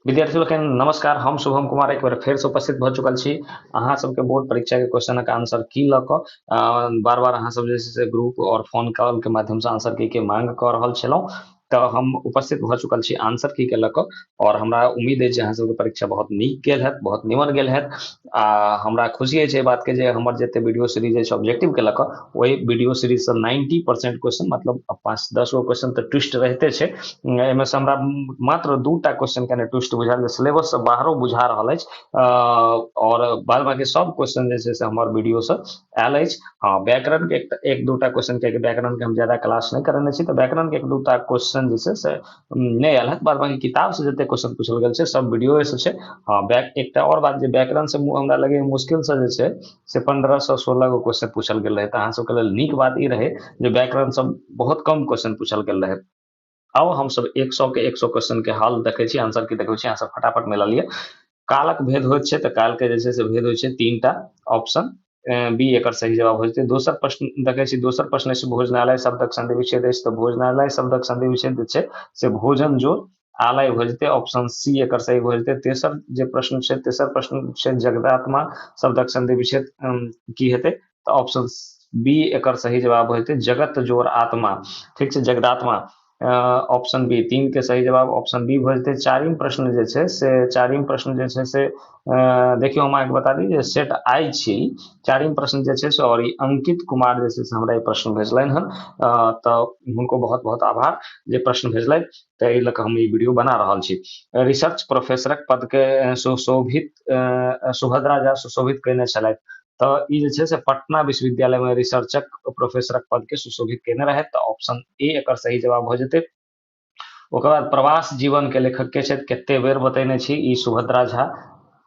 विद्यार्थी लोकनि नमस्कार, हम शुभम कुमार एक बेर फेर से उपस्थित भऽ चुकल छी अहाँ सबके बोर्ड परीक्षा के क्वेश्चनक आंसर की लऽ कऽ। बार बार अहाँ सब जे छै से ग्रुप और फोन कॉल के माध्यम से आंसर की के मांग कऽ रहल छलहुँ, तऽ हम उपस्थित भऽ चुकल छी आंसर की के लऽ कऽ। और हमरा उम्मीद अछि जे अहाँ सबके परीक्षा बहुत नीक गेल हैत, बहुत निमन गेल हैत। आ हमरा खुशी अछि एहि बात के जे हमर जते वीडियो सीरीज अछि ऑब्जेक्टिव के लऽ कऽ, ओहि वीडियो सीरीज से 90% क्वेश्चन, मतलब 5-10 गो क्वेश्चन तऽ ट्विस्ट रहिते छै। एहिमे से हमरा मात्र 2टा क्वेश्चन कने ट्विस्ट बुझायल जे सिलेबस से बाहरो बुझा रहल अछि, और बाद बाकी सब क्वेश्चन जे छै से हमर वीडियो से आयल अछि। हँ, व्याकरण के एक दूटा क्वेश्चन, कियाकि व्याकरण के हम ज्यादा क्लास नहि करेने छी, तऽ व्याकरण के एक दूटा क्वेश्चन जे छै से नहि आयल हत। बाद बाकी किताब से जते क्वेश्चन पूछल गेल छै सब वीडियो से छै। हँ, एकटा और बात जे व्याकरण से हमरा लगैया मुश्किल से जे छै से 15 से 16 गो क्वेश्चन पूछल गेल रहे, तऽ अहाँ सबके लेल नीक बात ई रहे जे व्याकरण सब बहुत कम क्वेश्चन पूछल गेल रहे। आउ हम सब 100 के 100 क्वेश्चन के हल देखै छी, आंसर की देखै छी, अहाँ सब फटाफट मिला लिअ। कालक भेद होइत छै तऽ काल के जे छै से भेद होइ छै 3टा, ऑप्शन बी एकर सही जवाब हो जेतै। दोसर प्रश्न देखै छी, दोसर प्रश्न अछि भोजनालय शब्दक संधि विच्छेद अछि, तऽ भोजनालय शब्दक संधि विच्छेद जे छै से भोजन जोड़ आलय भऽ जेतै, ऑप्शन सी एकर सही भऽ जेतै। तेसर जे प्रश्न छै, तेसर प्रश्न छै जगदात्मा शब्दक संधि विच्छेद की हेतै, तऽ ऑप्शन बी एकर सही जवाब भऽ जेतै, जगत जोड़ आत्मा। ठीक छै, जगदात्मा, ऑप्शन बी, 3 के सही जवाब ऑप्शन बी भऽ जेतै। चारिम प्रश्न जे छै से, चारिम प्रश्न जे छै से, देखियौ हम अहाँके बता दी जे सेट I छी। चारिम प्रश्न जे छै से, और ई अंकित कुमार जे छै से हमरा ई प्रश्न भेजलनि हन, तऽ हुनको बहुत बहुत आभार जे प्रश्न भेजलनि, तऽ एहि लऽ कऽ हम ई वीडियो बना रहल छी। रिसर्च प्रोफेसरक पद के सुशोभित, सुभद्रा झा सुशोभित कयने छलथि, तऽ ई जे छै से पटना विश्वविद्यालय में रिसर्चक प्रोफेसरक पद के सुशोभित कयने रहथि, तऽ ऑप्शन ए एकर सही जवाब भऽ जेतै। ओकर बाद प्रवास जीवन के लेखक के छथि, कते बेर बतेने छी, ई सुभद्रा झा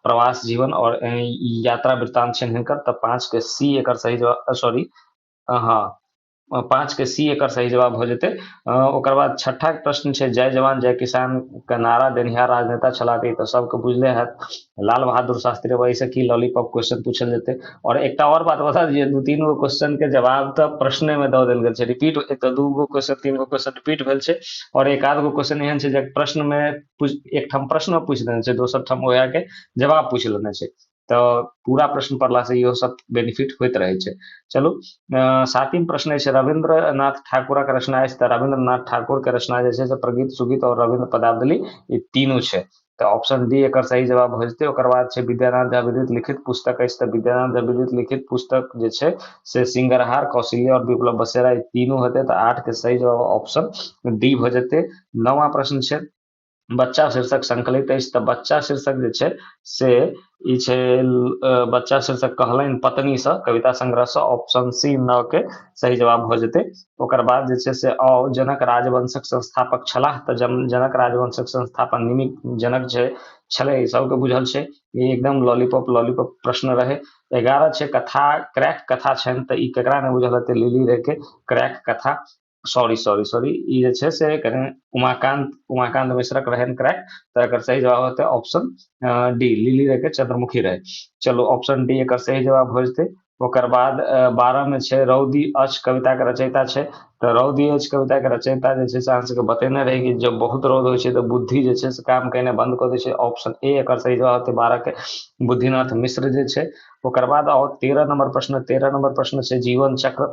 प्रवास जीवन और ई यात्रा वृत्तांत छनि हिनकर, तऽ 5 के सी एकर सही जवाब, सॉरी, हँ, 5 के सी एकर सही जवाब भऽ जेतै। ओकर बाद छठा प्रश्न छै जय जवान जय किसान के नारा देनिहार राजनेता छलाह, तऽ सबके बुझले हैत लाल बहादुर शास्त्री। एहिसँ की लॉलीपॉप क्वेश्चन पूछल जेतै। और एकटा और बात बता दियै, 2-3 गो क्वेश्चन के जवाब तऽ प्रश्ने में दऽ देल गेल छै, रिपीट एक तऽ 2 गो क्वेश्चन 3 गो क्वेश्चन रिपीट भेल छै, और एक आध गो क्वेश्चन एहन छै जे प्रश्न में एकठाम प्रश्न में पूछि देने छै, दोसर ठाम ओएह के जवाब पूछि लेने छै, तऽ पूरा प्रश्न पढ़ला से इहो सब बेनिफिट होइत रहै छै। चलू, सातिम प्रश्न अछि रविन्द्रनाथ ठाकुरक रचना अछि, तऽ रविन्द्रनाथ ठाकुर के रचना जे छै से प्रगीत सुगीत और रविन्द्र पदावली ई तीनू छै, तऽ ऑप्शन डी एकर सही जवाब भऽ जेतै। ओकर बाद छै विद्यानाथ झा विदित लिखित पुस्तक अछि, तऽ विद्यानाथ झा विदित लिखित पुस्तक जे छै से सिंगरहार, कौशल्या और विप्लव बसेरा ई तीनू हेतै, तऽ 8 के सही जवाब ऑप्शन डी भऽ जेतै। नौवां प्रश्न छै बच्चा शीर्षक संकलित अछि, तऽ बच्चा शीर्षक जे छै से ई छै, बच्चा शीर्षक कहलनि पत्नी सँ कविता संग्रह सँ, ऑप्शन सी 9 के सही जवाब भऽ जेतै। ओकर बाद जे छै से आओ जनक राजवंशक संस्थापक छलाह, तऽ जनक राजवंशक संस्थापक निमि जनक जे छलै सबके बुझल छै, ई एकदम लॉलीपॉप लॉलीपॉप प्रश्न रहै। 11 छै कथा क्रैक कथा छनि, तऽ ई केकरा नहि बुझल हेतै, लिली रे के क्रैक कथा, सॉरी सॉरी सॉरी, ई जे छै से कने उमाकांत मिश्रक रहनि क्रैक, तऽ एकर सही जवाब हेतै ऑप्शन डी, लिली रे के चंद्रमुखी रहे। चलू ऑप्शन डी एकर सही जवाब भऽ जेतै। ओकर बाद 12 में छै रौदी अछि कविता के रचयिता छै, तऽ रौदी अछि कविता के रचयिता जे छै से अहाँ सबके बतेने रही कि जब बहुत रौद होइ छै तऽ बुद्धि जे छै से काम केनाइ बंद कऽ दै छै, ऑप्शन ए एकर सही जवाब हेतै 12 के बुद्धिनाथ मिश्र जे छै। ओकर बाद आओ 13 नंबर प्रश्न, 13 नंबर प्रश्न छै जीवन चक्र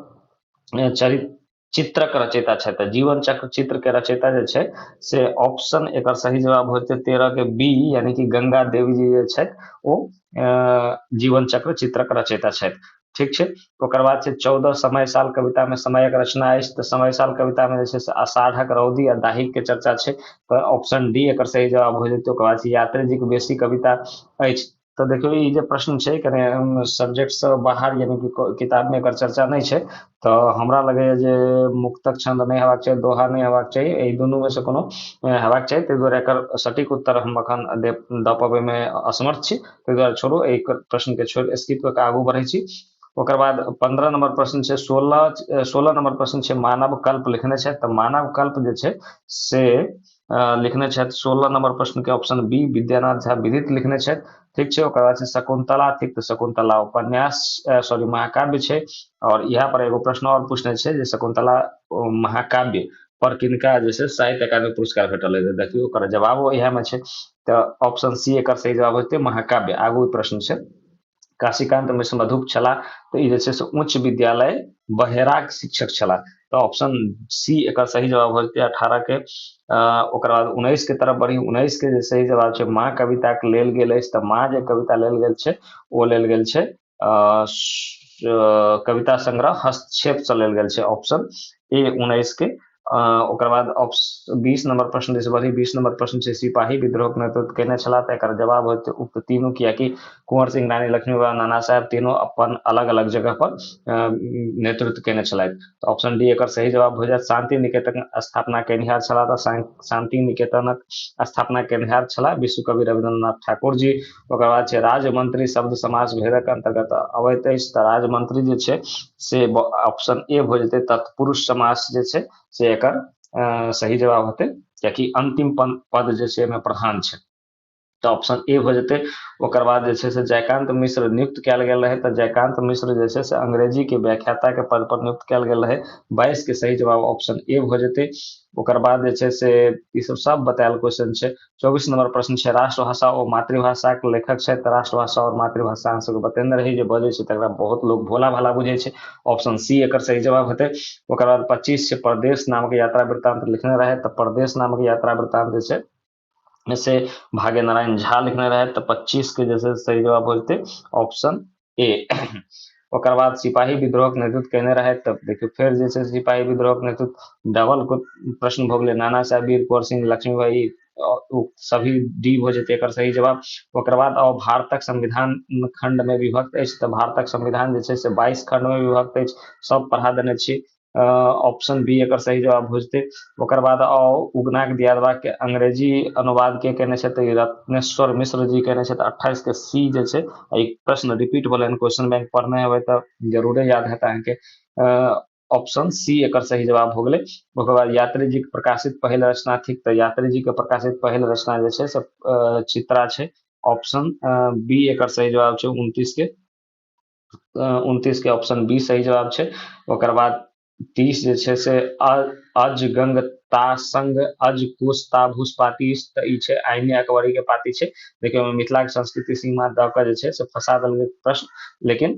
चरित्र चित्रक रचयिता छथि, तऽ जीवन चक्र चित्र के रचयिता जे छै से ऑप्शन एकर सही जवाब होतै 13 के बी, यानी कि गंगा देवी जी जे छथि ओ जीवन चक्र चित्रक रचयिता छथि। ठीक छै, ओकर बाद छै 14 समय साल कविता में समयक रचना अछि, तऽ समय साल कविता में जे छै से आषाढ़क रौदी आ दाहीक के चर्चा छै, तऽ ऑप्शन डी एकर सही जवाब हो जेतै। ओकर बाद छै यात्री जी के बेसी कविता अछि, तऽ देखियौ ई जे प्रश्न छै कने सब्जेक्ट से बाहर यानी कि किताब में एकर चर्चा नहि छै, तऽ हमरा लगैया जे मुक्तक छंद नहि हेबाक चाही, दोहा नहि हेबाक चाही, एहि दुनू में से कोनो हेबाक चाही, ताहि दुआरे एकर सटीक उत्तर हम एखन दऽ पबै में असमर्थ छी, ताहि दुआरे छोड़ू एहि प्रश्न के छोड़ि स्किप कऽ के आगू बढ़ै छी। ओकर बाद 15 नंबर प्रश्न छै, 16 नंबर प्रश्न छै मानव कल्प लिखने छथि, तऽ मानव कल्प जे छै से लिखने छथि 16 नंबर प्रश्न के ऑप्शन बी विद्यानाथ झा विदित लिखने छथि। ठीक छै, ओकर बाद छै शकुंतला थिक, तऽ शकुंतला उपन्यास, सॉरी महाकाव्य छै, और इएह पर एगो प्रश्न और पूछने छै जे शकुंतला महाकाव्य पर किनका जे छै साहित्य अकादमी पुरस्कार भेटल अछि? देखियौ ओकर जवाबो इएह मे छै। तऽ ऑप्शन सी एकर सही जवाब होतै महाकाव्य। आगू प्रश्न छै, काशीकांत मिश्र मधुप छलाह, तऽ ई जे छै से उच्च विद्यालय बहेराक शिक्षक छलाह। तऽ ऑप्शन सी एकर सही जवाब हो जेतै 18 के। ओकर बाद 19 के तरफ बढ़ी। 19 के जे सही जवाब छै माँ कविता के लेल गेल अछि। तऽ माँ जे कविता लेल गेल छै ओ लेल गेल छै कविता संग्रह हस्तक्षेप से लेल गेल छै, ऑप्शन ए 19 के। ओकर बाद 20 नंबर प्रश्न दिस बढ़ी। 20 नंबर प्रश्न छै सिपाही विद्रोहक नेतृत्व केने छलाह, तऽ एकर जवाब होतै उक्त तीनू, कियाकि कुंवर सिंह, रानी लक्ष्मीबाई, नाना साहेब तीनू अपन अलग अलग जगह पर नेतृत्व केने छलथि। तऽ ऑप्शन डी एकर सही जवाब हो जायत। शांति निकेतन स्थापना केनिहार छलाह, तऽ शांति निकेतनक स्थापना केनिहार छलाह विश्वकवि रविन्द्रनाथ ठाकुर जी। ओकर बाद छै राज्यमंत्री शब्द समास भेदक अंतर्गत अबैत अछि, तऽ राज्यमंत्री जे छै से ऑप्शन ए भऽ जेतै, तत्पुरुष समास जे छै से एकर सही जवाब होतै, कियाकि अंतिम पद जे छै एहिमे प्रधान छै, तऽ ऑप्शन ए भऽ जेतै। ओकर बाद जे छै से जयकांत मिश्र नियुक्त कयल गेल रहै, तऽ जयकांत मिश्र जे छै से अंग्रेजी के व्याख्याता के पद पर नियुक्त कयल गेल रहै। 22 के सही जवाब ऑप्शन ए भऽ जेतै। ओकर बाद जे छै से ई सब सब बतायल क्वेश्चन छै। 24 नंबर प्रश्न छै राष्ट्रभाषा ओ मातृभाषा के लेखक छै, तऽ राष्ट्रभाषा और मातृभाषा अहाँ सबके बतेने रही जे बजै छै तकरा बहुत लोग भोला भाला बुझै छै, ऑप्शन सी एकर सही जवाब हेतै। ओकर बाद 25 छै परदेश नामक यात्रा वृत्तांत लिखने रहै, तऽ परदेश नामक यात्रा वृत्तांत जे छै से भाग्य नारायण झा लिखने रहे, तऽ 25 के जे छै सही जवाब हो जेतै ऑप्शन ए। ओकर बाद सिपाही विद्रोहक नेतृत्व केने रहे, तब देखियौ फेर जे छै सिपाही विद्रोहक नेतृत्व डबल प्रश्न भऽ गेलै, नाना साहेब, वीर कुंवर सिंह, लक्ष्मीबाई, सभी डी भऽ जेतै एकर सही जवाब। ओकर बाद अब भारतक संविधान खंड में विभक्त अछि, तऽ भारतक संविधान जे छै से 22 खंड में विभक्त अछि, सब पढ़ा देने छी, ऑप्शन बी एकर सही जवाब हो जेतै। ओकर बाद आओ उगनाक दियादबा के अंग्रेजी अनुवाद के केने छै, तऽ रत्नेश्वर मिश्र जी केने छै, तऽ 28 के सी जे छै, एक प्रश्न रिपीट भेलै हन, क्वेश्चन बैंक पढ़ने हेबै तऽ जरूरे याद हेतै अहाँके, ऑप्शन सी एकर सही जवाब हो गेलै। ओकर बाद यात्री जी के प्रकाशित पहिल रचना थिक, तऽ यात्री जी के प्रकाशित पहिल रचना जे छै से चित्रा छै, ऑप्शन बी एकर सही जवाब छै। 29 के ऑप्शन बी सही जवाब छै। ओकर बाद 30 जे छै से अज गंग ता संग अज कुश ता भूष पाती, तऽ ई छै आइने अकबरी के पाती छै। देखियौ ओहिमे मिथिला के संस्कृति सीमा दऽ कऽ जे छै से फंसा देलकै प्रश्न, लेकिन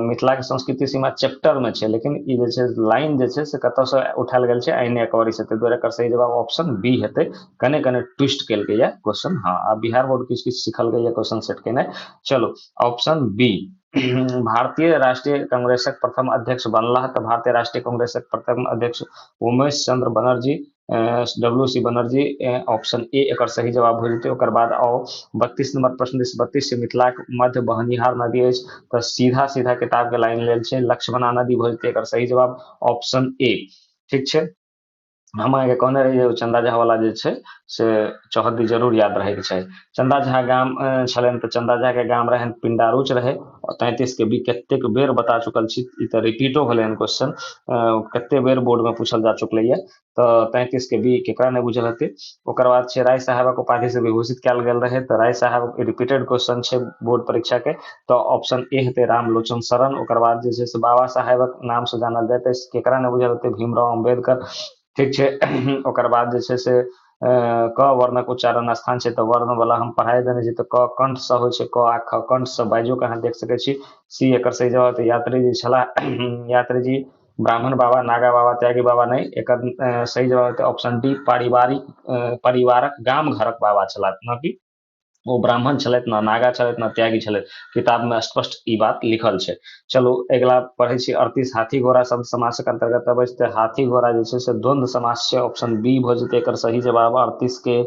मिथिला के संस्कृति सीमा चैप्टर में छै, लेकिन ई जे छै लाइन जे छै से कतऽसँ उठायल गेल छै आइने अकबरी से, ताहि दुआरे एकर सही जवाब ऑप्शन बी हेतै। कने कने ट्विस्ट केलकै या क्वेश्चन। हाँ, आब बिहार बोर्ड किछु किछु सिखलकै या क्वेश्चन सेट केनाइ। चलो ऑप्शन बी। भारतीय राष्ट्रीय कांग्रेसक प्रथम अध्यक्ष बनलाह, तऽ भारतीय राष्ट्रीय कांग्रेसक प्रथम अध्यक्ष Umesh Chandra Banerjee, W C Banerjee, option A एकर सही जवाब भऽ जेतै। ओकर बाद आओ 32 नंबर प्रश्न दिस। 32 से मिथिलाक मध्य बहनिहार नदी अछि, तऽ सीधा सीधा किताब के लाइन लेल छै, लक्ष्मणा नदी भऽ जेतै एकर सही जवाब ऑप्शन ए। ठीक छै, हम अहाँके कहने रही जे चंदा झा वाला जे छै से चौहद्दी जरूर याद रहैके चाही। चंदा झा गाम छलनि, तऽ चंदा झा के गाम रहनि पिंडारूच रहै। 33 के बी कतेक बेर बता चुकल छी, ई तऽ रिपीटो भेलै हन क्वेश्चन, कते बेर बोर्ड में पूछल जा चुकलै ये, तऽ 33 के बी केकरा नहि बुझल हेतै। ओकर बाद छै राय साहेबक उपाधि से विभूषित कयल गेल रहै, तऽ राय साहेब रिपीटेड क्वेश्चन छै बोर्ड परीक्षा के, तऽ ऑप्शन ए हेतै रामलोचन शरण। ओकर बाद जे छै से बाबा साहेबक नाम से जानल जाइत अछि, केकरा नहि बुझल हेतै, भीमराव अम्बेडकर। ठीक छै, ओकर बाद जे छै से क वर्णक उच्चारण स्थान छै, तऽ वर्ण वाला हम पढ़ाई देने छी, तऽ क कंठ से होइ छै, क आ ख कंठ से बाजो के अहाँ देख सकै छी। सी एकर सही जवाब। तऽ यात्री जी छलाह, यात्री जी ब्राह्मण बाबा, नागा बाबा, त्यागी बाबा नहि, एकर सही जवाब हेतै ऑप्शन डी पारिवारिक, परिवारक गाम घरक बाबा छलाह, न कि ओ ब्राह्मण छलथि, न नागा छलथि, न त्यागी छलथि, किताब में स्पष्ट ई बात लिखल छै। चलू अगिला पढ़ै छी 38 हाथी घोड़ा शब्द समासक अंतर्गत अबै छै, तऽ हाथी घोड़ा जे छै से द्वंद्व समास छै, ऑप्शन बी भऽ जेतै एकर सही जवाब 38 के।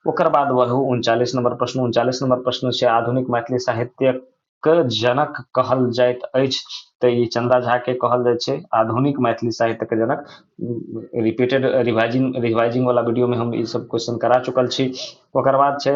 ओकर बाद बढ़ू 39 नंबर प्रश्न। 39 नंबर प्रश्न छै आधुनिक मैथिली साहित्यक जनक कहल जाइत अछि, तऽ ई चंदा झा के कहल जाइ छै आधुनिक मैथिली साहित्य के जनक। रिपीटेड रिवाइजिंग वाला वीडियो में हम ई सब क्वेश्चन करा चुकल छी। ओकर बाद छै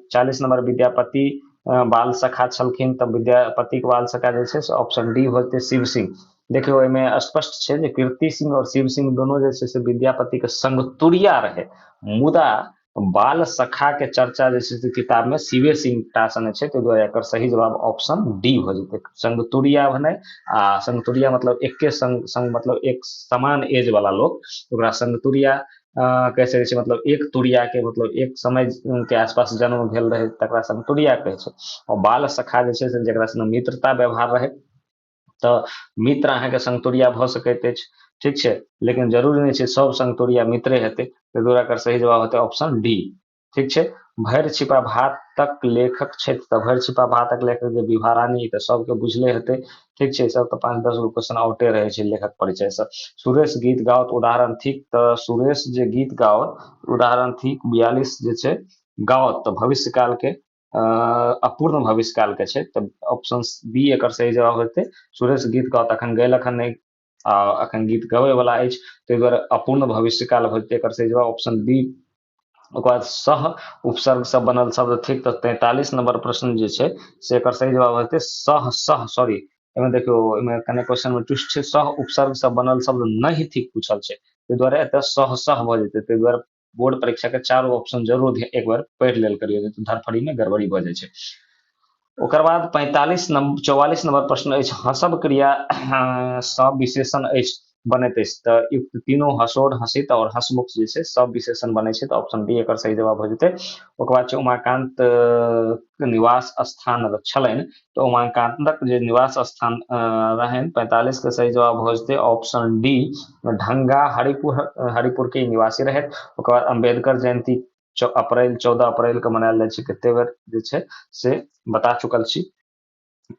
40 नंबर विद्यापति बाल सखा छलखिन, तऽ विद्यापति के बाल सखा जे छै से ऑप्शन डी होतै शिव सिंह। देखियौ एहिमे स्पष्ट छै जे कीर्ति सिंह और शिव सिंह दोनों जे छै से विद्यापति के संगतुरिया रहे, मुदा बाल सखा के चर्चा जे छै से किताब में शिवे सिंह टा सने छै, ताहि दुआरे एकर सही जवाब ऑप्शन डी भऽ जेतै। संगतुरिया भेनाइ आ संगतुरिया मतलब एके संग संग मतलब एक समान एज वाला लोक, ओकरा संगतुरिया कहि सकै छै, मतलब एक तुरिया के मतलब एक समय के आसपास जन्म भेल रहै तकरा संगतुरिया कहै छै। और बाल सखा जे छै से जकरा संग मित्रता व्यवहार रहै, तऽ मित्र अहाँके संगतुरिया भऽ सकैत अछि, ठीक छै, लेकिन जरूरी नहि छै सब संगतुरिया मित्रे हेतै, ताहि दुआरे एकर सही जवाब हेतै ऑप्शन डी, ठीक छै। भरि छिपा भातक लेखक छथि, तऽ भरि छिपा भातक लेखक जे विभा रानी, तऽ सबके बुझले हेतै, ठीक छै। सब तऽ 5-10 गो क्वेश्चन आउटे रहै छै लेखक परिचयसँ। सुरेश गीत गाओत उदाहरण थिक, तऽ सुरेश जे गीत गाओत उदाहरण थिक 42 जे छै गाओत, तऽ भविष्यकाल के अपूर्ण भविष्यकाल के छै, तऽ ऑप्शन बी एकर सही जवाब हेतै। सुरेश गीत गाओत अखन गेल अखन नहि, आ अखन गीत गबै वाला अछि, ताहि दुआरे अपूर्ण भविष्यकाल होतै एकर सही जवाब ऑप्शन बी। ओकर बाद सह उपसर्ग से बनल शब्द थिक, तऽ 43 नंबर प्रश्न जे छै से एकर सही जवाब हेतै सह सह, सॉरी एहिमे देखियौ एहिमे कने क्वेश्चन में ट्विस्ट छै, सह उपसर्ग से बनल शब्द नहि थिक पूछल छै, ताहि दुआरे एतऽ सह सह भऽ जेतै, ताहि दुआरे बोर्ड परीक्षा के चारू ऑप्शन जरूर एक बार पढ़ि लेल करियौ, नहि तऽ धरफड़ी में गड़बड़ी भऽ जाइ छै। ओकर बाद 44 नंबर प्रश्न अछि, हँसब क्रिया सब विशेषण अछि बनैत अछि, तऽ युक्त तीनू हसोर, हसित और हसमुख जे छै सब विशेषण बनै छै, तऽ ऑप्शन डी एकर सही जवाब भऽ जेतै। ओकर बाद छै उमाकांत निवास स्थान छलनि, तऽ उमाकांतक जे निवास स्थान रहनि 45 के सही जवाब भऽ जेतै ऑप्शन डी, ढंगा हरिपुर, हरिपुर के निवासी रहथि। ओकर बाद अम्बेडकर जयंती अप्रैल 14 अप्रैल के मनायल जाइ छै, कते बेर जे छै से बता चुकल छी,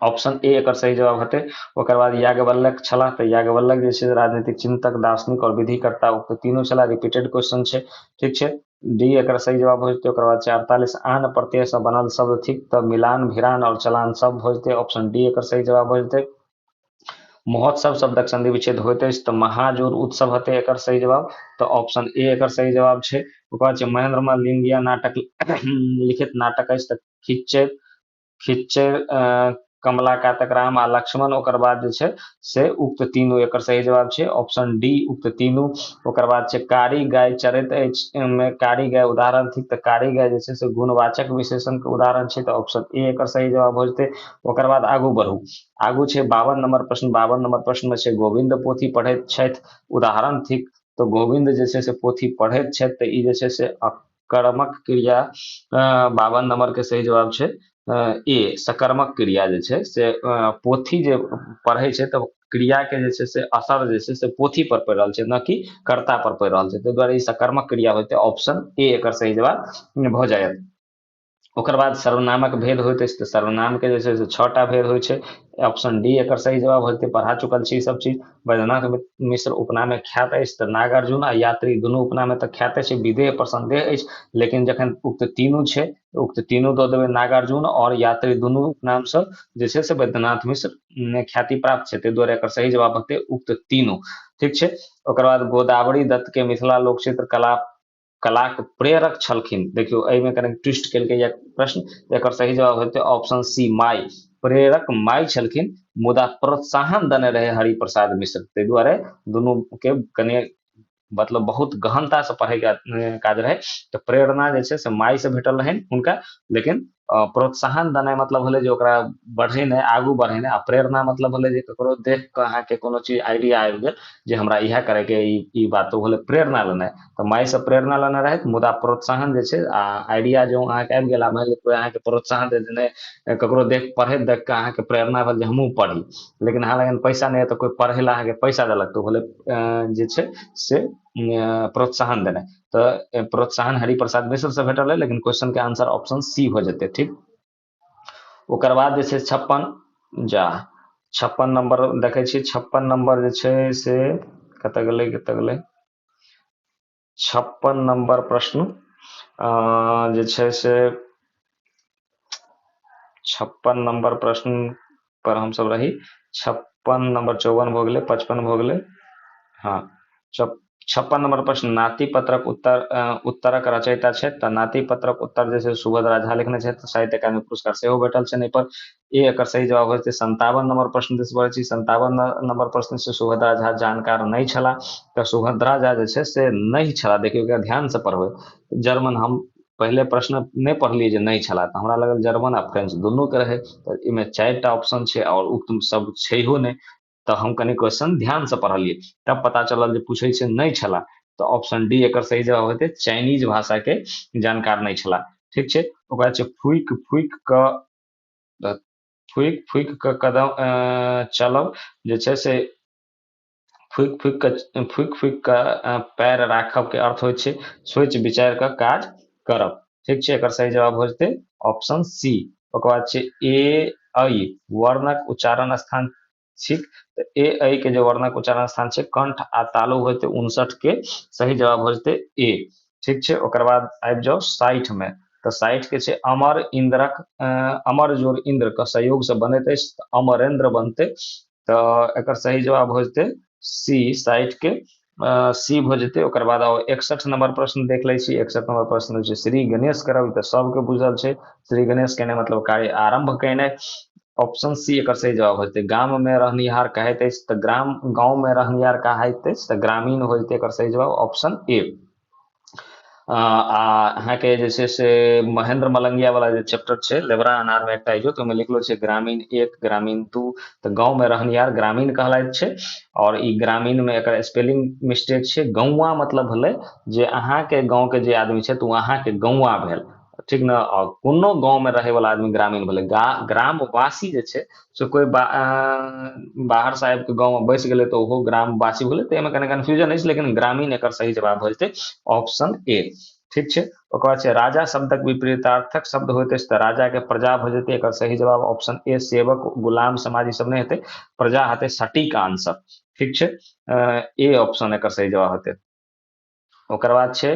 ऑप्शन ए एकर सही जवाब हेतै। ओकर बाद याज्ञवल्क्य छलाह, तऽ याज्ञवल्क्य जे छै राजनीतिक चिंतक, दार्शनिक और विधिकर्ता, उक्त तीनू छलाह, रिपीटेड क्वेश्चन छै, ठीक छै, डी एकर सही जवाब भऽ जेतै। ओकर बाद छै 48 आन प्रत्यय से बनल शब्द थिक, तऽ मिलान, भिरान और चलान सब भऽ जेतै, ऑप्शन डी एकर सही जवाब भऽ जेतै। महोत्सव शब्दक संधि विच्छेद होइत अछि, तऽ महाजोर उत्सव हेतै एकर सही जवाब, तऽ ऑप्शन ए एकर सही जवाब छै। ओकर बाद छै महेंद्र मल्ल लिंगिया नाटक लिखित नाटक अछि, तऽ खिच्चैर कमला कातक राम आ लक्ष्मण, ओकर बाद जे छै से उक्त तीनू एकर सही जवाब छै ऑप्शन डी उक्त तीनू। ओकर बाद छै कारी गाय चरैत अछि मे कारी गाय उदाहरण थिक, तऽ कारी गाय जे छै से गुणवाचक विशेषण के उदाहरण छै, तऽ ऑप्शन ए एकर सही जवाब भऽ जेतै। ओकर बाद आगू बढ़ू, आगू छै 52 नंबर प्रश्न। 52 नंबर प्रश्न में छै गोविंद पोथी पढ़ैत छथि उदाहरण थिक, तऽ गोविंद जे छै से पोथी पढ़ैत छथि, तऽ ई जे छै से अकर्मक क्रिया, 52 नंबर के सही जवाब छै ए सकर्मक क्रिया जे छै से पोथी जे पढ़ै छै तऽ क्रिया के जे छै से असर जे छै से पोथी पर पड़ि रहल छै, न कि कर्ता पर पड़ि रहल छै, ताहि दुआरे ई सकर्मक क्रिया होतै, ऑप्शन ए एकर सही जवाब भऽ जायत। ओकर बाद सर्वनामक भेद होइत अछि, तऽ सर्वनाम के जे छै से 6टा भेद होइ छै, ऑप्शन डी एकर सही जवाब होतै, पढ़ा चुकल छी ई सब चीज। बैद्यनाथ मिश्र उपनामे ख्यात अछि, तऽ नागार्जुन आ यात्री दुनू उपनामे तऽ ख्यात अछि, विदेह पर संदेह अछि, लेकिन जखन उक्त तीनू छै उक्त तीनू दऽ देबै, नागार्जुन और यात्री दुनू उपनामसँ जे छै से बैद्यनाथ मिश्र ख्याति प्राप्त छै, ताहि दुआरे एकर सही जवाब होतै उक्त तीनू, ठीक छै। ओकर बाद गोदावरी दत्त के मिथिला लोकचित्र कलाक प्रेरक छलखिन, देखियौ एहिमे कने ट्विस्ट केलकै या प्रश्न, तऽ एकर सही जवाब होतै ऑप्शन सी माई, प्रेरक माई छलखिन मुदा प्रोत्साहन देने रहे हरिप्रसाद मिश्र, ताहि दुआरे दुनू के कने मतलब बहुत गहनता से पढ़े के काज रहे, तऽ प्रेरणा जे छै से माई से भेटल रहनि हुनका, लेकिन प्रोत्साहन देनाइ मतलब भेलै जे ओकरा बढ़ेनाइ, आगू बढ़ेनाइ, आ प्रेरणा मतलब भेलै जे ककरो देख कऽ अहाँके कोनो चीज आइडिया आबि गेल जे हमरा इएह करैके ई बात, तऽ भेलै प्रेरणा लेनाइ, तऽ माई से प्रेरणा लेने रहथि, मुदा प्रोत्साहन जे छै आ आइडिया जँ अहाँके आबि गेल, आ मानि लिअ कोइ अहाँके प्रोत्साहन दे देने, ककरो देख पढ़ैत देख कऽ अहाँके प्रेरणा भेल जे हमहूँ पढ़ी, लेकिन अहाँ लग पैसा नहि यऽ तऽ कोइ पढ़ै लए अहाँके पैसा देलक, तऽ भेलै जे छै से प्रोत्साहन देनाइ, तऽ प्रोत्साहन हरिप्रसाद मिश्र से भेटल है, लेकिन क्वेश्चन के आंसर ऑप्शन सी हो जेतै, ठीक। ओकर बाद जे छै 56 नंबर देखै छी, 56 नंबर जे छै से कतऽ गेलै, कतऽ गेलै, 56 नंबर प्रश्न जे छै से 56 नंबर प्रश्न पर हमसब रही, 56 नंबर 54 भऽ गेलै, 55 भऽ गेलै, हाँ 56 नंबर प्रश्न, नाती पत्रक उत्तरक रचयिता छथि, तऽ नाती पत्रक उत्तर जे छै सुभद्रा झा लिखने छथि, साहित्य अकादमी पुरस्कार सेहो भेटल छनि एहि पर। ए एकर सही जवाब हो जेतै। 57 नंबर प्रश्न दिस बढ़ै छी। 57 नंबर प्रश्न से सुभद्रा झा जानकार नहि छलाह, तऽ सुभद्रा झा जे छै से नहि छलाह। देखियौ एकरा ध्यान से पढ़बै, जर्मन हम पहिले प्रश्न नहि पढ़लियै जे नहि छलाह, तऽ हमरा लगल जर्मन आ फ्रेंच दुनू के रहै, तऽ एहिमे 4टा ऑप्शन छै आओर उक्त सब छैहो नहि, तऽ हम कनि क्वेश्चन ध्यान से पढ़लियै, तब पता चलल जे पूछै छै नहि छलाह, तऽ ऑप्शन डी एकर सही जवाब हेतै, चाइनीज भाषा के जानकार नहि छलाह। ठीक छै, ओकरा छै फूकि फूकि कऽ, फूकि फूकि कऽ कदम चलब जे छै से फूकि फूकि कऽ, फूकि फूकि कऽ पैर राखब के अर्थ होइ छै सोचि विचारि कऽ काज करब। ठीक छै, एकर सही जवाब हो जेतै ऑप्शन सी। ओकर बाद छै ए ऐ वर्णक उच्चारण स्थान ठीक, तऽ ए ऐ के जे वर्णक उच्चारण स्थान छै कंठ आ तालु हो जेतै। 59 के सही जवाब हो जेतै ए। ठीक छै, ओकर बाद आबि जाउ 60 में, तऽ 60 के छै अमर इंद्रक, अमर जोड़ इंद्र के सहयोग से बनैत अछि तऽ अमरेंद्र बनतै, तऽ एकर सही जवाब हो जेतै सी, 60 के सी भऽ जेतै। ओकर बाद आउ 61 नंबर प्रश्न देख लै छी। 61 नंबर प्रश्न छै श्री गणेश करब, तऽ सबके बुझल छै श्री गणेश केने मतलब कार्य आरंभ केने, ऑप्शन सी एकर सही जवाब हो जेतै। गाम में रहनिहार कहैत अछि तऽ ग्राम, गाँव में रहनिहार कहैत अछि तऽ ग्रामीण हो जेतै, एकर सही जवाब ऑप्शन ए। आ अहाँके जे छै से महेंद्र मलंगिया वाला जे चैप्टर छै लेबरा अनार में एकटा इजोत, ओहिमे लिखलो छै ग्रामीण 1 ग्रामीण 2, तऽ गाँव में रहनिहार ग्रामीण कहलाइत छै, और ई ग्रामीण में एकर स्पेलिंग मिस्टेक छै। गौवा मतलब भेलै जे अहाँके गाँव के जे आदमी छै तऽ ओ अहाँके गौवा भेल, ठीक ने, और कोनो गाँव में रहै वाला आदमी ग्रामीण भेलै। ग्रामवासी जे छै से कोई बाहर से आबि कऽ गाँव में बसि गेलै तऽ ओहो ग्रामवासी भेलै, तऽ एहिमे कनि कन्फ्यूजन अछि, लेकिन ग्रामीण एकर सही जवाब भऽ जेतै ऑप्शन ए। ठीक छै, ओकर बाद छै राजा शब्दक विपरीतार्थक शब्द होइत अछि तऽ राजा के प्रजा भऽ जेतै, एकर सही जवाब ऑप्शन ए, सेवक गुलाम समाज ई सब नहि हेतै, प्रजा हेतै सटीक आंसर। ठीक छै, ए ऑप्शन एकर सही जवाब हेतै। ओकर बाद छै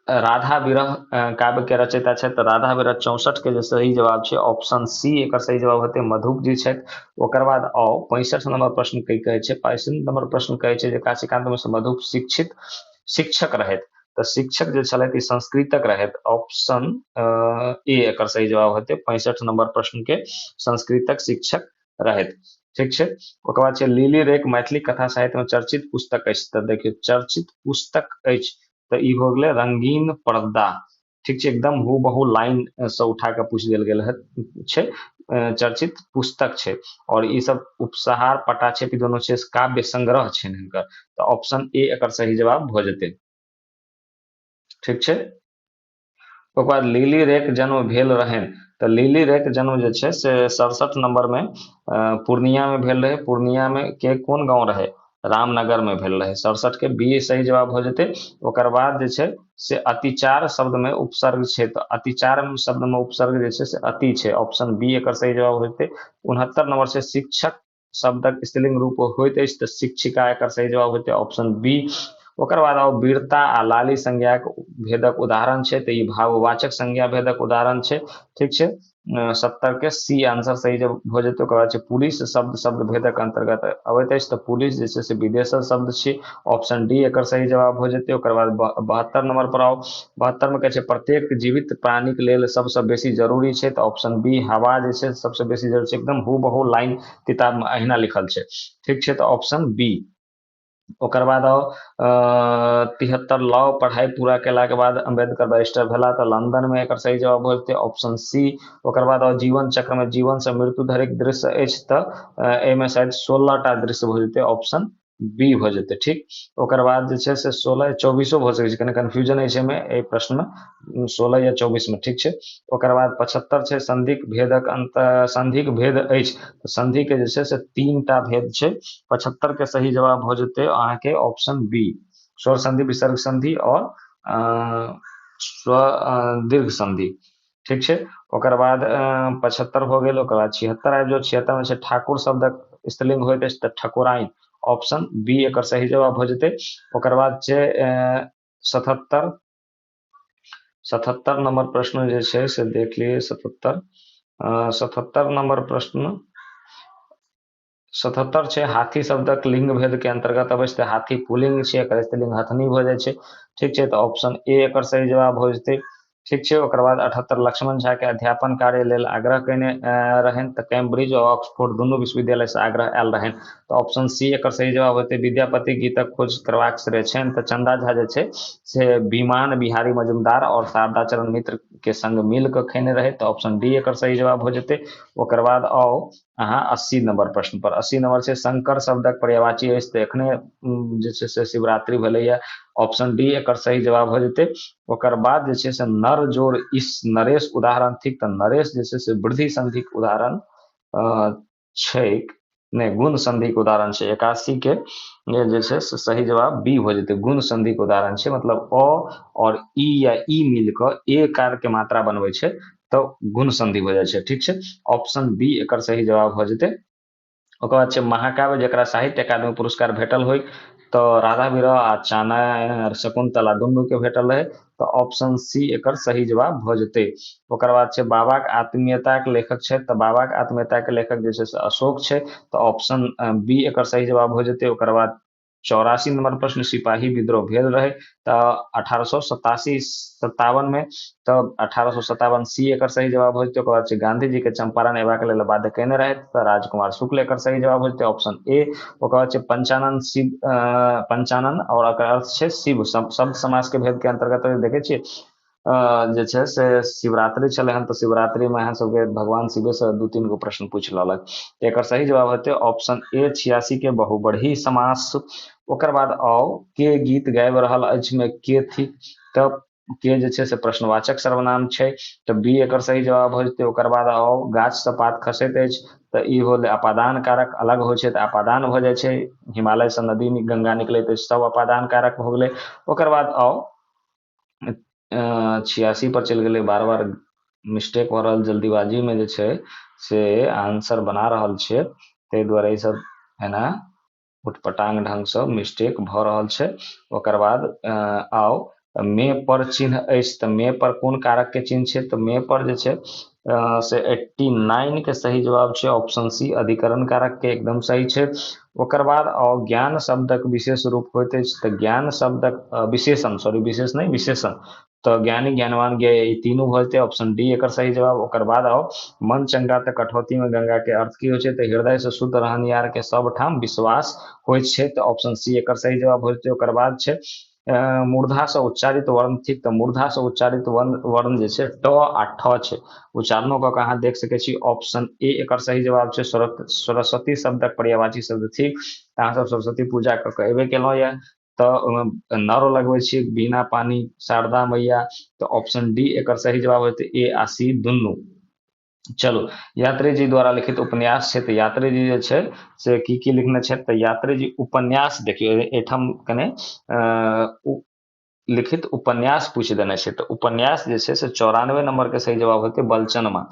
राधा विरह काव्य के रचयिता छथि, तऽ राधा विरह 64 के जे सही जवाब छै ऑप्शन सी एकर सही जवाब हेतै, मधुप जी छथि। ओकर बाद आउ 65 नंबर प्रश्न की कहै छै, 65 नंबर प्रश्न कहै छै जे काशीकांत मिश्र मधुप शिक्षक रहथि, तऽ शिक्षक जे छलथि ई संस्कृतक रहथि, ऑप्शन ए एकर सही जवाब हेतै, 65 नंबर प्रश्न के संस्कृतक शिक्षक रहथि। ठीक छै, ओकर बाद छै लिली रेक मैथिली कथा साहित्य में चर्चित पुस्तक अछि, तऽ देखियौ चर्चित पुस्तक अछि तऽ ई हो गेलै रंगीन पर्दा। ठीक छै, एकदम हूबहू लाइन से उठा कऽ पूछि देल गेल छै, चर्चित पुस्तक छै, और ई सब उपसहार पटाक्षेप ई दोनों छै काव्य संग्रह छै हिनकर, तऽ ऑप्शन ए एकर सही जवाब भऽ जेतै। ठीक छै, ओकर बाद लिली रेक जन्म भेल रहनि, तऽ लिली रेक जन्म जे छै से 67 नंबर में पूर्णिया में भेल रहै, पूर्णिया में के कोन गाँव रहै, रामनगर में भेल रहै, 67 के बी सही जवाब भऽ जेतै। ओकर बाद जे छै से अतिचार शब्द में उपसर्ग छै, तऽ अतिचार शब्द में उपसर्ग जे छै से अति छै, ऑप्शन बी एकर सही जवाब हो जेतै। 69 नंबर छै शिक्षक शब्दक स्त्रीलिंग रूप होइत अछि, तऽ शिक्षिका एकर सही जवाब होतै, ऑप्शन बी। ओकर बाद आउ वीरता आ लाली संज्ञाक भेदक उदाहरण छै, तऽ ई भाववाचक संज्ञा भेदक उदाहरण छै। ठीक छै, 70 के सी आंसर सही जब भऽ जेतै। ओकर बाद छै पुलिस शब्द शब्द भेदक अंतर्गत अबैत अछि, तऽ पुलिस जे छै से विदेशक शब्द छी, ऑप्शन डी एकर सही जवाब भऽ जेतै। ओकर बाद 72 नंबर पर आउ, 72 में कहै छै प्रत्येक जीवित प्राणीक लेल सबसँ बेसी जरूरी छै, तऽ ऑप्शन बी हवा जे छै सबसँ बेसी जरूरी छै, एकदम हूबहू लाइन किताब में अहिना लिखल छै। ठीक छै, तऽ ऑप्शन बी। ओकर बाद आउ 73 लॉ पढ़ाई पूरा केला के बाद अम्बेडकर बैरिस्टर भेला, तऽ लंदन में एकर सही जवाब भऽ जेतै ऑप्शन सी। ओकर बाद आउ जीवन चक्र में जीवन से मृत्यु धरिक दृश्य अछि, तऽ एहिमे शायद 16टा दृश्य भऽ जेतै, ऑप्शन बी भऽ जेतै। ठीक, ओकर बाद जे छै से 16 24 भऽ सकै छै, कनि कन्फ्यूजन अछि एहिमे, एहि प्रश्न में 16 या 24 में। ठीक छै, ओकर बाद 75 छै संधिक भेदक अंत, संधिक भेद अछि, तऽ संधि के जे छै से 3टा भेद छै, 75 के सही जवाब भऽ जेतै अहाँके ऑप्शन बी, स्वर संधि, विसर्ग संधि और स्व दीर्घ संधि। ठीक छै, ओकर बाद 75 भऽ गेल। ओकर बाद 76 आबि जाउ, 76 में छै ठाकुर शब्दक स्त्रीलिंग होइत अछि, तऽ ठकुराइन, ऑप्शन बी एकर सही जवाब भऽ जेतै। ओकर बाद छै 77 नंबर प्रश्न जे छै से देख लियै, 77 नंबर प्रश्न 77 छै, हाथी शब्दक लिंग भेद के अंतर्गत अबै छै तऽ हाथी पुलिंग छै, एकर स्त्रीलिंग हथनी भऽ जाइ छै। ठीक छै, तऽ ऑप्शन ए एकर सही जवाब भऽ जेतै। ठीक छै, ओकर बाद 78 लक्ष्मण झा के अध्यापन कार्य लेल आग्रह कयने रहनि तऽ कैम्ब्रिज और ऑक्सफोर्ड दुनू विश्वविद्यालय से आग्रह आयल रहनि, तऽ ऑप्शन सी एकर सही जवाब होतै। विद्यापति गीतक खोज करबाक श्रेय छनि तऽ चंदा झा जे छै से विमान बिहारी मजुमदार और शारदाचरण मित्र के संग मिल कऽ खेने रहै, तऽ ऑप्शन डी एकर सही जवाब हो जेतै। ओकर बाद आउ अहाँ 80 नंबर प्रश्न पर। 80 नंबर छै, शंकर शब्दक पर्यायवाची अछि तऽ एखने जे छै से शिवरात्रि भेलैया, ऑप्शन डी एकर सही जवाब हो जेतै। ओकर बाद जे छै से नर जोड़ इस नरेश उदाहरण थिक, तऽ नरेश जे छै से वृद्धि संधिक उदाहरण छैक, नहि गुण संधिक उदाहरण छै। 81 के जे छै से सही जवाब बी हो जेतै, गुण संधिक उदाहरण छै, मतलब अ और ई या ई मिल कऽ ए कार के मात्रा बनबै छै तऽ गुण संधि हो जाइ छै। ठीक छै, ऑप्शन बी एकर सही जवाब हो जेतै। ओकर बाद छै महाकाव्य जकरा साहित्य अकादमी पुरस्कार भेटल होय तऽ राधा विरह आ चानन शकुंतला दुनू के भेटल रहै, तऽ ऑप्शन सी एकर सही जवाब भऽ जेतै। ओकर बाद छै बाबाक आत्मीयताक लेखक छै, तऽ बाबाक आत्मीयताके लेखक जे छै से अशोक छै, तऽ ऑप्शन बी एकर सही जवाब भऽ जेतै। ओकर बाद 84 नंबर प्रश्न, सिपाही विद्रोह भेल रहे तऽ 1887-57 में, तऽ 1857 सी एकर सही जवाब हो जेतै। ओकर बाद छै गांधी जी के चंपारण अयबाक लेल बाध्य कयने रहथि तऽ राजकुमार शुक्ल एकर सही जवाब हो जेतै, ऑप्शन ए। ओकर बाद छै पंचानन शिव, पंचानन और एकर अर्थ छै शिव, शब्द समास के भेद के अंतर्गत देखै छियै जे छै से शिवरात्रि छलै हन तऽ शिवरात्रि में अहाँ सबके भगवान शिवे से 2-3 गो प्रश्न पूछि लेलक, एकर सही जवाब हेतै ऑप्शन ए 86 के बहुब्रीहि समास। ओकर बाद आउ के गीत गाबि रहल अछि में के थिक, तऽ के जे छै से प्रश्नवाचक सर्वनाम छै, तऽ बी एकर सही जवाब हो जेतै। ओकर बाद आउ गाछ से पात खसैत अछि तऽ ई होलै अपादान कारक, अलग होइ छै तऽ अपादान भऽ जाइ छै, हिमालय से नदी गंगा निकलैत अछि सब अपादान कारक भऽ गेलै। ओकर बाद आउ 86 पर चलि गेलै, बार बार मिस्टेक भऽ रहल, जल्दीबाजी में जे छै से आंसर बना रहल छियै, ताहि दुआरे ई सब एना उटपटांग ढंग से मिस्टेक भऽ रहल छै। ओकर बाद आउ मे पर चिन्ह अछि तऽ मे पर कोन कारक के चिन्ह छै, तऽ मे पर जे छै से 89 के सही जवाब छै ऑप्शन सी अधिकरण कारक के एकदम सही छै। ओकर बाद आउ ज्ञान शब्दक विशेष रूप होइत अछि तऽ ज्ञान शब्दक विशेषण, सॉरी विशेष नहि विशेषण, तऽ ज्ञानी ज्ञानवान ज्ञेय ई तीनू भऽ जेतै, ऑप्शन डी एकर सही जवाब। ओकर बाद आउ मन चंगा तऽ कठौती में गंगा के अर्थ की होइ छै, तऽ हृदय से शुद्ध रहनिहार के सब ठाम विश्वास होइत छै, तऽ ऑप्शन सी एकर सही जवाब भऽ जेतै। ओकर बाद छै मूर्धा से उच्चारित वर्ण थिक, तऽ मूर्धा से उच्चारित वर्ण जे छै ट आ ठ छै, उच्चारणो कऽ के अहाँ देख सकै छी, ऑप्शन ए एकर सही जवाब छै। सरस्वती शब्दक पर्यायवाची शब्द थिक, तऽ अहाँ सब सरस्वती पूजा कऽ के एबे केलहुँ यऽ तऽ ओहिमे नारो लगबै छी बिना पानी शारदा मैया, तऽ ऑप्शन डी एकर सही जवाब हेतै, ए आ सी दुनू। चलू यात्री जी द्वारा लिखित उपन्यास छै, तऽ यात्री जी जे छै से की की लिखने छथि, तऽ यात्री जी उपन्यास देखियौ एहिठाम कने लिखित उपन्यास पूछि देने छै, तऽ उपन्यास जे छै से 94 नंबर के सही जवाब हेतै बलचनमा।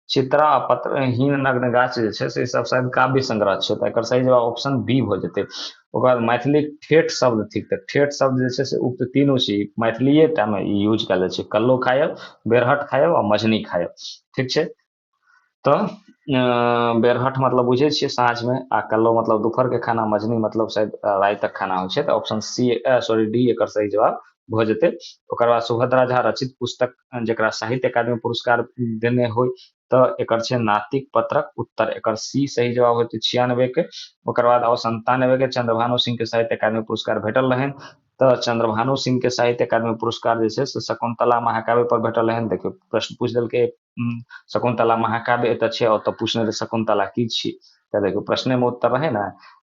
चित्रा पत्रहीन नग्न गाछ जे छै से सब शायद काव्य संग्रह छै, तऽ एकर सही जवाब ऑप्शन बी भऽ जेतै। ओकर बाद मैथिली ठेठ शब्द थिक, तऽ ठेठ शब्द जे छै से उक्त तीनू चीज मैथिलीए टा मे ई यूज कयल जाइ छै, कल्लो खायब, बेरहट खायब आ मझनी खायब। ठीक छै, तऽ बेरहट मतलब बुझै छियै साँझ में, आ कल्लो मतलब दोपहर के खाना, मझनी मतलब शायद रातिक खाना होइ छै, तऽ ऑप्शन सी सॉरी डी एकर सही जवाब भऽ जेतै। ओकर बाद सुभद्रा झा रचित पुस्तक जकरा साहित्य अकादमी पुरस्कार देने होइ, तऽ एकर छै नातिक पत्रक उत्तर, एकर सी सही जवाब होतै 96 के। ओकर बाद आओ 97 के चंद्रभानु सिंह के साहित्य अकादमी पुरस्कार भेटल रहनि, तऽ चंद्रभानु सिंह के साहित्य अकादमी पुरस्कार जे छै से शकुंतला महाकाव्य पर भेटल रहनि। देखियौ प्रश्न पूछि देलकै शकुंतला महाकाव्य एतऽ छै, ओतऽ पूछने रहै शकुंतला की छी, तऽ देखियौ प्रश्ने मे उत्तर रहै ने,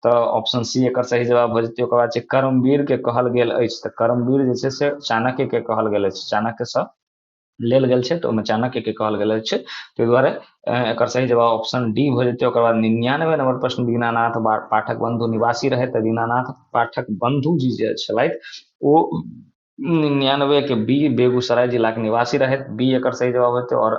तऽ ऑप्शन सी एकर सही जवाब भऽ जेतै। ओकर बाद छै कर्मवीर के कहल गेल अछि, तऽ कर्मवीर जे छै से चाणक्य के कहल गेल अछि, चाणक्य सँ लेल गेल छै, तऽ ओहिमे चाणक्य के कहल गेल अछि, ताहि दुआरे एकर सही जवाब ऑप्शन डी भऽ जेतै। ओकर बाद 99 नंबर प्रश्न दीनानाथ पाठक बंधु निवासी रहे, तऽ दीनानाथ पाठक बंधु जी जे छलथि ओ 99 के बी बेगूसराय जिला के निवासी रहे, बी एकर सही जवाब हेतै। और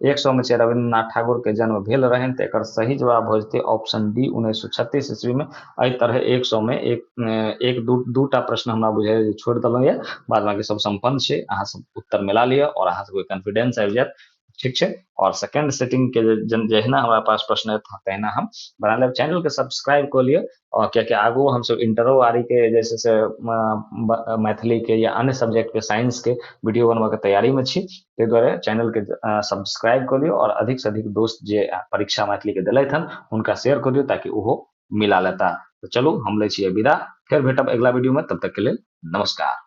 100 में छै रविन्द्रनाथ ठाकुर के जन्म भेल रहनि, तऽ एकर सही जवाब भऽ जेतै ऑप्शन डी 1936 ईस्वी में। एहि तरहे 100 में एक दूटा प्रश्न हमरा बुझाइ जे छोड़ि देलहुँ यऽ, बाद बाकी सब सम्पन्न छै। अहाँ सब उत्तर मिला लिअ और अहाँ सबके कॉन्फिडेंस आबि जायत ठीक छै। और सेकंड सेटिंग के जहिना हमरा पास प्रश्न आयत तहिना हम बना लेब। चैनल के सब्सक्राइब कऽ लिअ, और कियाकि आगू हमसब इंटरो आरी के जे छै से मैथिली के या अन्य सब्जेक्ट के साइंस के वीडियो बनबऽ के तैयारी में छी, ताहि दुआरे चैनल के सब्सक्राइब कऽ लिअ और अधिक से अधिक दोस्त जे परीक्षा मैथिली के देलथि हन हुनका शेयर कऽ दियौ ताकि ओहो मिला लेता। तऽ चलू हम लै छियै विदा, फेर भेटब अगिला वीडियो में, तब तक के लेल नमस्कार।